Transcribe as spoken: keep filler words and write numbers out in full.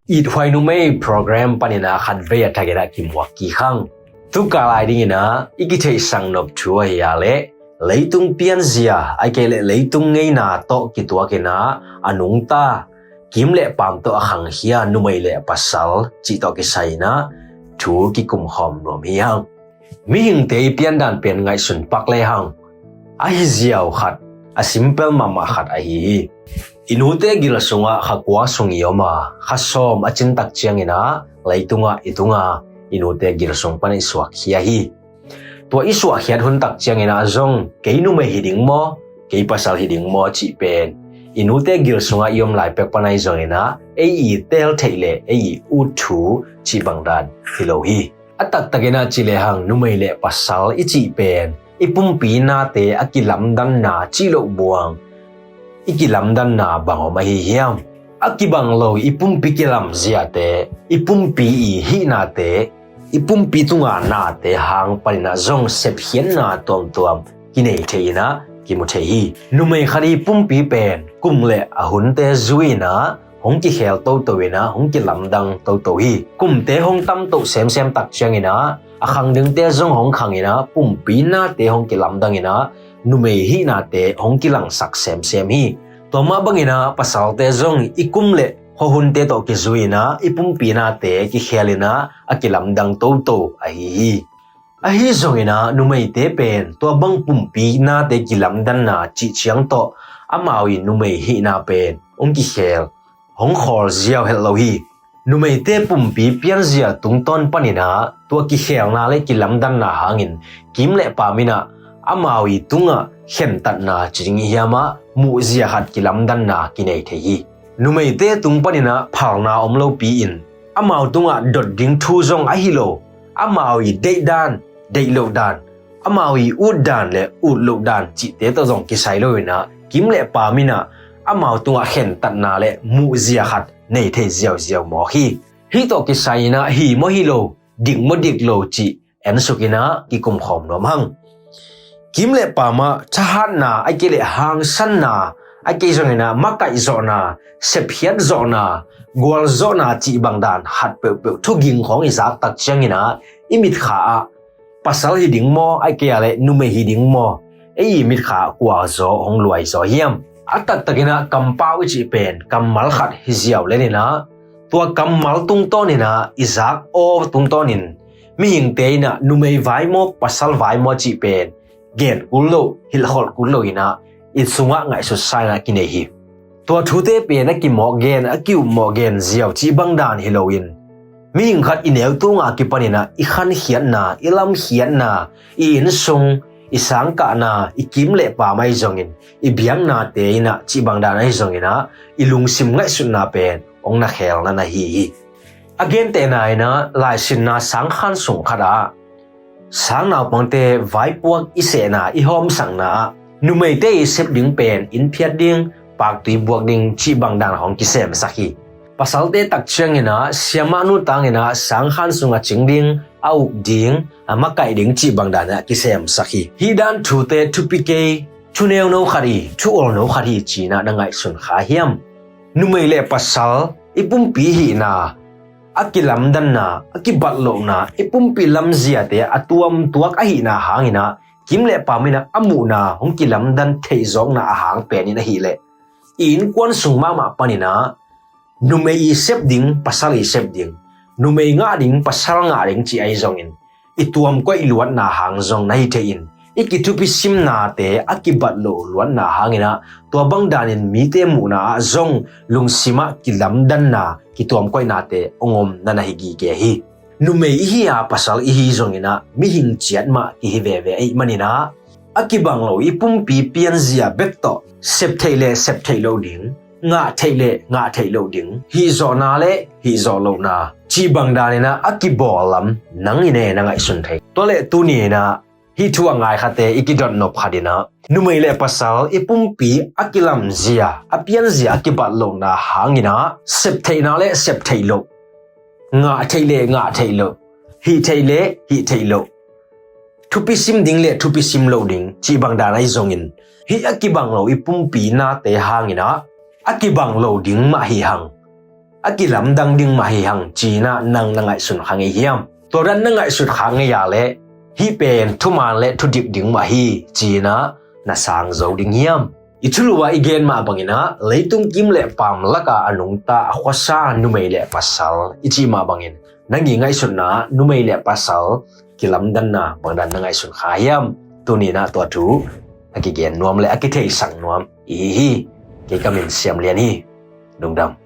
Ithuai numei program panin ah khatvei a thakin ah kimuak kik hang. Tuka lai dingin ah i kitheihsak nop thu ahi a leh leitung pianzia, ahih kei leh leitung ngeina tawh kituakin ah a nungta, kim le paam tawh a khangkhia numei le pasal cih tawh kisai-in ah thu kikumkhawm nuam hi hang. Mihingte i piandan pen ngaihsun pak lehang a hiziau khat, a simple mahmah khat ahi hi. I nute gil sungah kha kua sung i om a, kha sawm a cin tak ciangin ah leitungah i tung a, i nute gil sung pan i suakkhia hi. Tua i suahkhiat hun tak ciangin ah zong kei numei hi ding maw, kei pasal hi ding maw cih pen i nute gil sungah i om lai pek pan ahi zongin ah ei i teel theih le ei i ut thu cih bangdan hi lo hi. A taktakin ah ci lehang numei le pasal i cih pen i pumpi nate a kilamdanna cih loh buang i kilamdanna bang om ahi hiam? A kibang lo i pumpi kilamziate, i pumpi i hihnate, i pumpi tunga nate hang panin ah zong sepkhiatna tuamtuam kinei thei in ah kimu thei hi. Numei khat i pumpi pen kum le a hunte zui in ah hong kikhel toto in ah hong kilamdang toto hi. Kumte hong tamtoh semsem tak ciangin ah a khang dingte zong hong khang in ah pumpi nate hong kilamdang in ah numei hihnate hong kilangsak semsem hi. Tua mah bangin ah pasalte zong i kum le khuahunte tawh kizui in ah i pumpi nate kikhel in ah a kilamdang toto ahi hi. Ahi zongin ah numeite pen tua bang pumpi nate kilamdanna cih ciang tawh amau i numei hihna pen hong kikhel, hong khawl ziau het lo hi. Numeite pumpi pianzia tungtawn panin ah tua kikhelna le kilamdanna hangin kim le paam in ah amau i tungah khentatna ci ding i hiam ah muhzia khat kilamdanna kinei thei hi. Numeite tung panin ah phalna om lopi-in amau tungah dot ding thu zong ahi lo, amau i deihdan, deih loh dan, amau i utdan le ut loh dan cihte tawh zong kisai lo in ah kim le paam in ah amau tungah khentatna le muhzia khat nei thei ziauziau mawk hi. Hih tawh kisai in ah hi maw hi lo, dik maw dik lo cih ensuk in ah kikumkhawm nuam hang. Kim le paam ah thahatna, ahih kei leh hangsanna, ahih kei zongin ah makaih zawhna, sepkhiat zawhna, gual zawhna cih bangdan khat peuhpeuh thuging khawng i zak tak ciangin ah i mitkha ah pasal hi ding maw, ahih kei a leh numei hi ding maw, ei i mitkha ah kua zaw hong luai zaw hiam? A taktakin ah kampau i cih pen kammal khat hi ziau lel in ah tua kammal tungtawn in ah i zak aw tungtawn in mihingte in ah numei vai maw, pasal vai maw cih pen gen kul lo, hilhkholh kul lo in ah i sungah ngaihsutsa in ah kinei hi. Tua thute pen a kimawh gen, a kiummawh gen ziau cih bangdan hi loin mihing khat i neu tungah kipan in ah i khankhiatna, i lamkhiatna, i innsung, i sangkahna, i kim le paam ahi zongin, i biaknate in ah cih bangdan ahi zongin ah i lungsim ngaihsutna pen hong na khel na na hi hi. A gentehna in ah laisinna sangkhan sung khat ah sang naupangte vaipuak i sehna, i hawmsakna ah numeite i sep ding pen inn phiat ding, paktui buak ding cih bangdan hong kisemsak hi. Pasalte tak ciangin ah siamah nu tangin ah sangkhan sung a cing ding, a uk ding, a makaih ding cih bangdan ah kisemsak hi. Hih dan thute thupi kei, thu neuno khat hi, thu olno khat hi ci-in ah na ngaihsun kha hiam? Numei le pasal i pumpi hihna, a kilamdanna, a kibatlohna, i pumpi lamziate a tuamtuak ahihna hangin ah kim le paam in ah a muhna hong kilamdan theihzawkna a hang penin ahih leh i innkuan sung mahmah panin ah numei i sep ding, pasal i sep ding, numei ngah ding, pasal ngah ding cih ahi zongin i tuamkoih luatna hang zong na hi thei in, i kithupi simnate a kibatloh luatna hangin ah tua bangdanin mite muhna ah zong lungsim ah kilamdanna, kituamkoihnate hong om na na hi gige hi. Numei i hi a pasal i hi zongin ah mihing ciat mah kihi veve ahih manin ah a kibang lo i pumpi pianzia bek tawh sep theih le sep theih loh ding, ngah theih le ngah theih loh ding, hihzawhna le hihzawh lohna cih bangdan in ah a kibawl lam nang in ah na ngaihsun thei. Tua leh tuni in ah hih thu a ngai khate i kidot nop khat in ah numei le pasal i pumpi a kilamzia, a pianzia a kibatlohna hangin ah sep theihna le sep theih loh, ngah theih le ngah theih loh, hih theih le hih theih loh, thupi sim ding le thupi sim loh ding cih bangdan ahi zongin hih a kibang lo i pumpi nate hangin ah a kibang lo ding mah hi hang. a kilamdang ding mah hi hang ci-in ah nang na ngaihsun kha ngei hiam? Tua dan na ngaihsun kha ngei a leh hih pen thuman le thudik ding mah hi ci-in ah na sang zo ding hiam? I thulu ah i gen mah bangin ah leitung kim le paam lakah a nungta a khuasa numei le pasal i cih mah bangin nang i ngaihsutna ah numei le pasal kilamdanna bangdan na ngaihsun kha hiam? Tuni-in ah tua thu a kigen nuam le a kitheisak nuam i hi hi. Kei ka min Siam Lian hi. Lungdam.